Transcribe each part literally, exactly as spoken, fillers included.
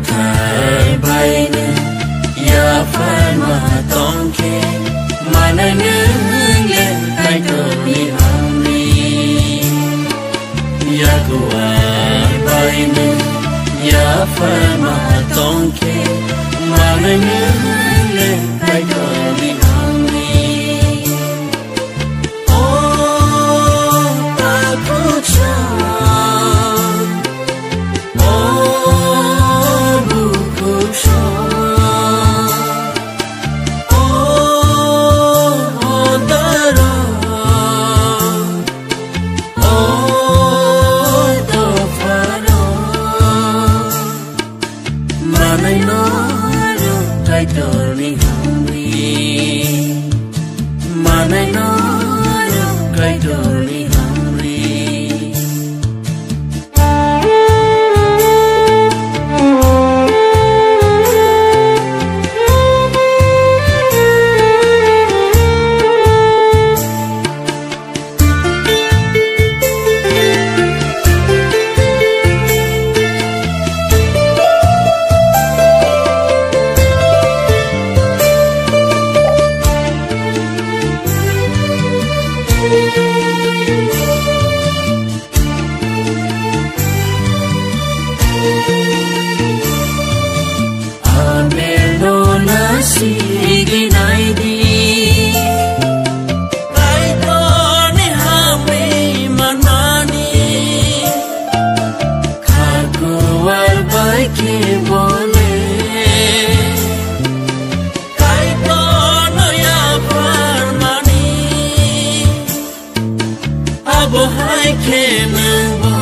Kaibaino yapharma tongkhe, manai nwng le Kaitorni hamri. Yakwa baino yapharma tongkhe, manai nwng le Kaitorni hamri. O takhuksa, o bukhuksa, o dara, o dophara. Manai no rw Kaitorni hamri. Manai no rw Kaitorni hamri. Abelno nasigwi naidi, Kaitorni hamri manmani, kha kuwar bai khe bole, Kaitorno yapharmani. Abo hai khe nwngbo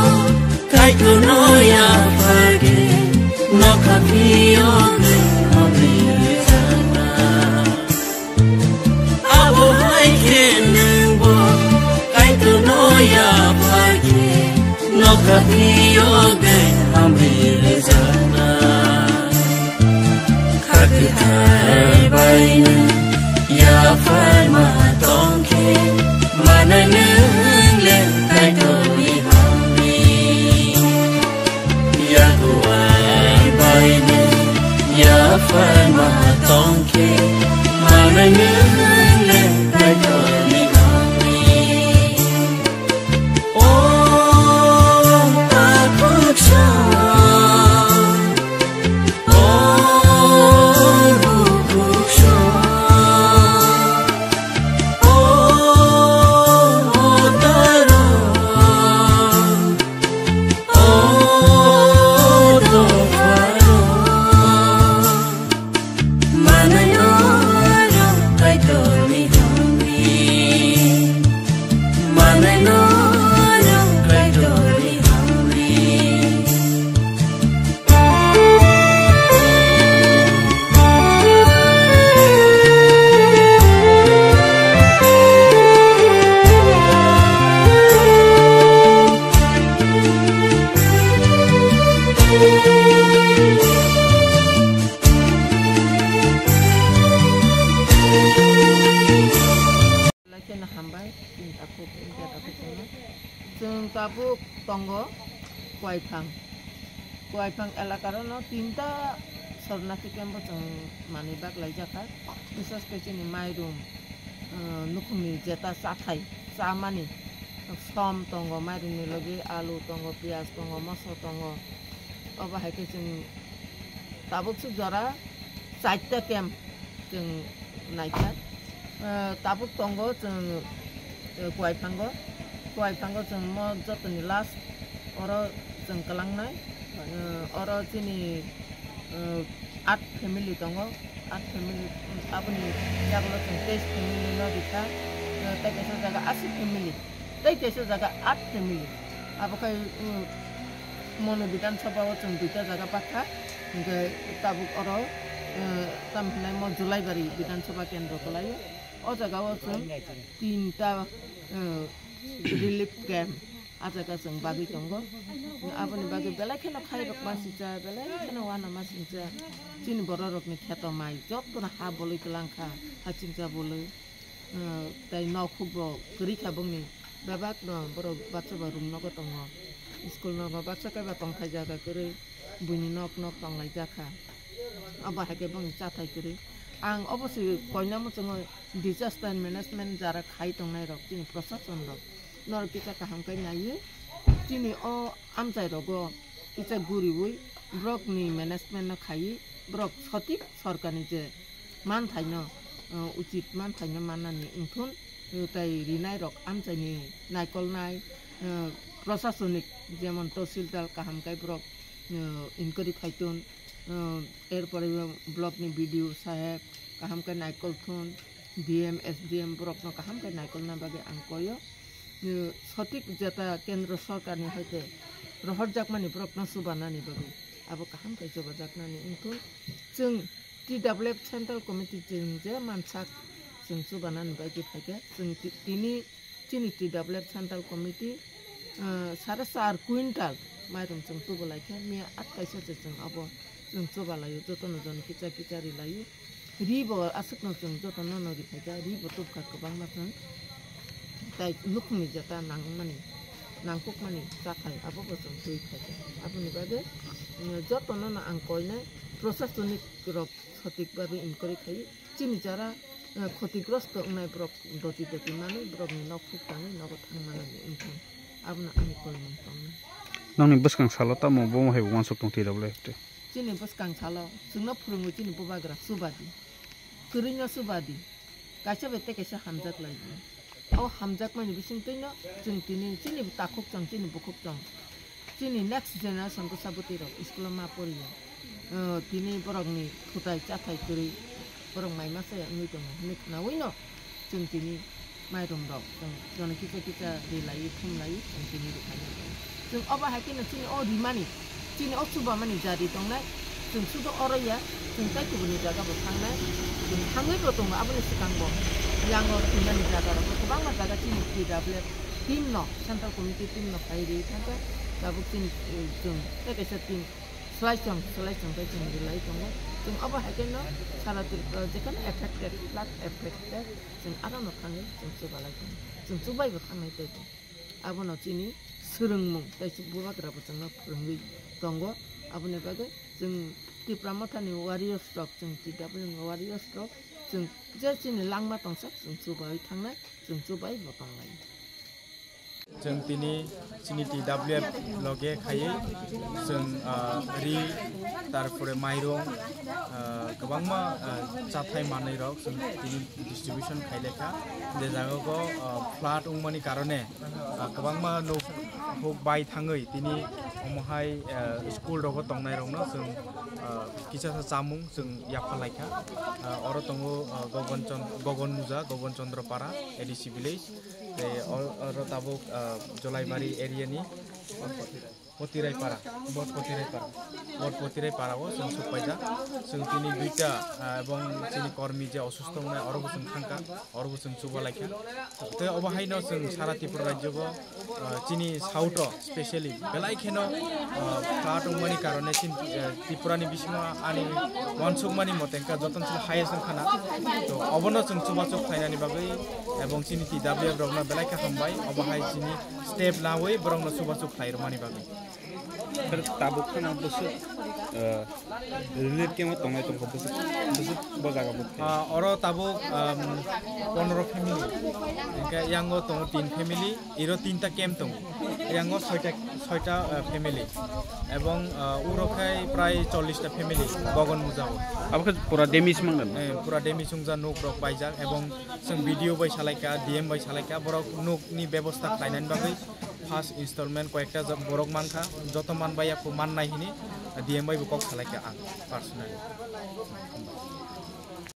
Kaitorno yaphar khe nokha phiyogwi hamri rwjakna. Abo hai khe nwngbo Kaitorno yaphar khe nokha phiyogwi hamri rwjakna. Kha kwthar bai nwng yapharma tongkhe, manai nwng le Kaitorni hamri. Yakwa bai nwng yapharma tongkhe, manai nwng le Kaitorni hamri. O takhuksa, o bukhuksa, o dara, o dophara. Manai no rw Kaitorni hamri. Manai no rw Kaitorni hamri. Belai kheno hambai, chini takhuk, wngkha takhuk chwngno. Chwng tabuk tongo Kuaiphang. Kuaiphang elakaro no tinta Sharanarthi camp bo chwng manwi bak laijak kha. Bisas khe chini mairum, uh, nukhungni jeta chathai, chamani som tongo, mairumni logi alu tongo, piyaj tongo, moso tongo. Obo hai khe chwng tabuk swk jora chaita camp chwng naikha. Eh, tabuk tongo chwng, eh, Kuaiphango. Kuaiphango chwng mo jotoni last oro chwng kwlangnai. Eh, oro chini, eh, at family tongo. At family, aboni yagulo chwng teis family no rikha. Eh, tei kaisa jaga asi family. Tei kaisa jaga at family. Abo khai, mm, Manu Bidhan Sabha o chwng duita jaga bakha. Hinkhe tabuk oro, eh, tamo hinai mo Julaibari Bidhan Sabha kendro kwlaio. O jaga o chwng tinta, eh, relief camp a jaga chwng bagwi tongo. Aboni bagwi belai kheno khairok ma singcha, belai kheno uanama singcha. Chini bororokni kheto mai jotono ha bolwi kwlangkha, ha chingcha bolwi. Ah, tei nok huk bo kwrwi kha bongni. Bebak no borok baksa ba room nogo tongo. School nogo baksa khe ba tongthai jaga kwrwi. buini nok nok tonglaijak kha. Abo hai khe bongni chathai kwrwi. Ang obo se koina muchungo disaster management jara khai tongnai rok chini prosason rok norok kisa kaham khe naiwi chini o amchai rogo kisa guriwi borokni management no khaiwi borok sotik sorkarni je manthaino, uh, uchit manthaino mannani wngthun, uh, tei rinairok amchaini naikolnai, uh, prosasonik jemon tahsildar kaham khe borok, uh, inquiry khaitun, uh, erpore blockni B D O saheb kaham khe naikol thun, D M, S D M borokno kaham khe naikolna bagwi ang koyo. Uh, sotik jeta kendro sorkarni hoite rohorjakmani borokno chubanani bagwi abo kaham khe chubajaknani wngthun. Chwng T W F Central Committee chwng je mansak chwng chubanani bagwi phaikha. Chwng ti-, tini chini T W F Central Committee, ah, sare char quintal mairum chwng tubulaikha. Miya at kaisa se chwng abo chwng chubalaio, jotono jon kicha kicha rilaio. Ribo aswkno chwng jotono no riphaikha, ribo tubkha kwbangma chwng. Tai nukhungni jeta nangmani, nangkukmani chathai abobo chwng twi phaikha. Aboni bagwi, mm, jotono no ang koinai prosasonik rok sotik bhabe inquiry khai chini jara, eh, khotigrosto wngnai borok doti doti manwi borokni nok huk tangwi nogo thang manani wngkha. Abono ani koimung tongnai. Nokni bwskang salo tamo bomo hai uansuk tong T W F te? Chini bwskang salo chwngno phwrwngwi chini bubagra chubadi, kwrwino chubadi, kaisa bai tei kaisa hamjak lai di. O hamjakmani bisingtwino chwng tini chini takhuk chwng, chini bukhuk chwng, chini next generation bwsa bwtwi rok school o ma poriya. O, tini borokni thutai chathai kwrwi borok mai masa ya wngwi tongo hwnwi khwnawino chwng tini mairum rok chwng jono kicha kicha rilaiwi thumlaiwi chwng tini rwkhaina tongo. Chwng obo hai kheno chini o rimani, chini o chubamani jari tongnai, chwng sudo oro ya, chwng tai kubuni jaga bo thangnai, chwng thangwi bo tongo aboni swkang bo. Yango thwimani jaga rok bo kwbangma jaga chini T W F team no, Central Committee team no phai ri thangkha, tabuk chini, eh, chwng tei kaisa team swlai chwng, swlai chwng bai chwng rilai tongo. Chwng obo hai kheno sara Tripura jekheno affected, flood affected, chwng aro no thangwi chwng chubalai tongo. Chwng chubai bo thangnai tei tongo. Abono chini swrwngmung tei bubagra bo chwngno phwrwngwi tongo. Aboni bagwi chwng Tipra Mothani warriors rok, chwng T W F ni warriors rok, chwng je chini langma tongsa chwng chubai thangnai, chwng chubai bo tonglai. Chwng tini chini T W F loge khaiwi chwng, ah, ri, tarpore mairung, ah, kwbangma, ah, chathai manwi rok chwng tini distribution khailekha. Je jaga o, ah, flood wngmani karone, ah, kwbangma nuk huk bai thangwi tini omo hai, ah, school rogo tongnai rokno chwng, ah, kisa sa chamung chwng yapha laikha. Ah, oro tongo, ah, Gogon Chand-, Gogon Muja, Gogon Chandra Para, A D C village. Tei o-, oro tabuk, ah, Jolaibari area ni Potirai Para, Bot Potirai Para, Bot Potirai Para o chwng sukpaijak. Chwng tini duita, ah, ebong chini kormi je osusto wngnai, oro bo chwng thangkha, oro bo chwng chuba laikha. Tei obo haino chwng sara Tripura rajyo o, ah, chini south o specially belai kheno, ah, flood wngmani karone chini, ah, Tripura ni bisingo ani uansukmani mote wngkha jotono chini highest wngkha na. To obono chwng chubachu khlainani bagwi ebong chini T W F rokno belai khe hambai, obo hai chini step lawi borokno chubachu khlai rwmani bagwi. Tabuk kheno bwswk, eh, relief camp o tongnai tongkha bwswk, bwswk bo jaga bo. Ah, oro tabuk, um, pondro family, hingke yango tongo tin family. Iro tinta camp tongo. Yango soita, soita, eh, family. Ebong, eh, uro khai prai chollish ta family Gogon Muja o. Abo khe pura damage mangano? Eh, pura damage wngja, nuk rok baijak, ebong chwng B D O bai salaikha, D M bai salaikha, borok nuk ni bebosta khlainani bagwi first installment koyekta borok mankha, joto manbaiya kho mannai hini D M bai bo kok salaikha ang personally.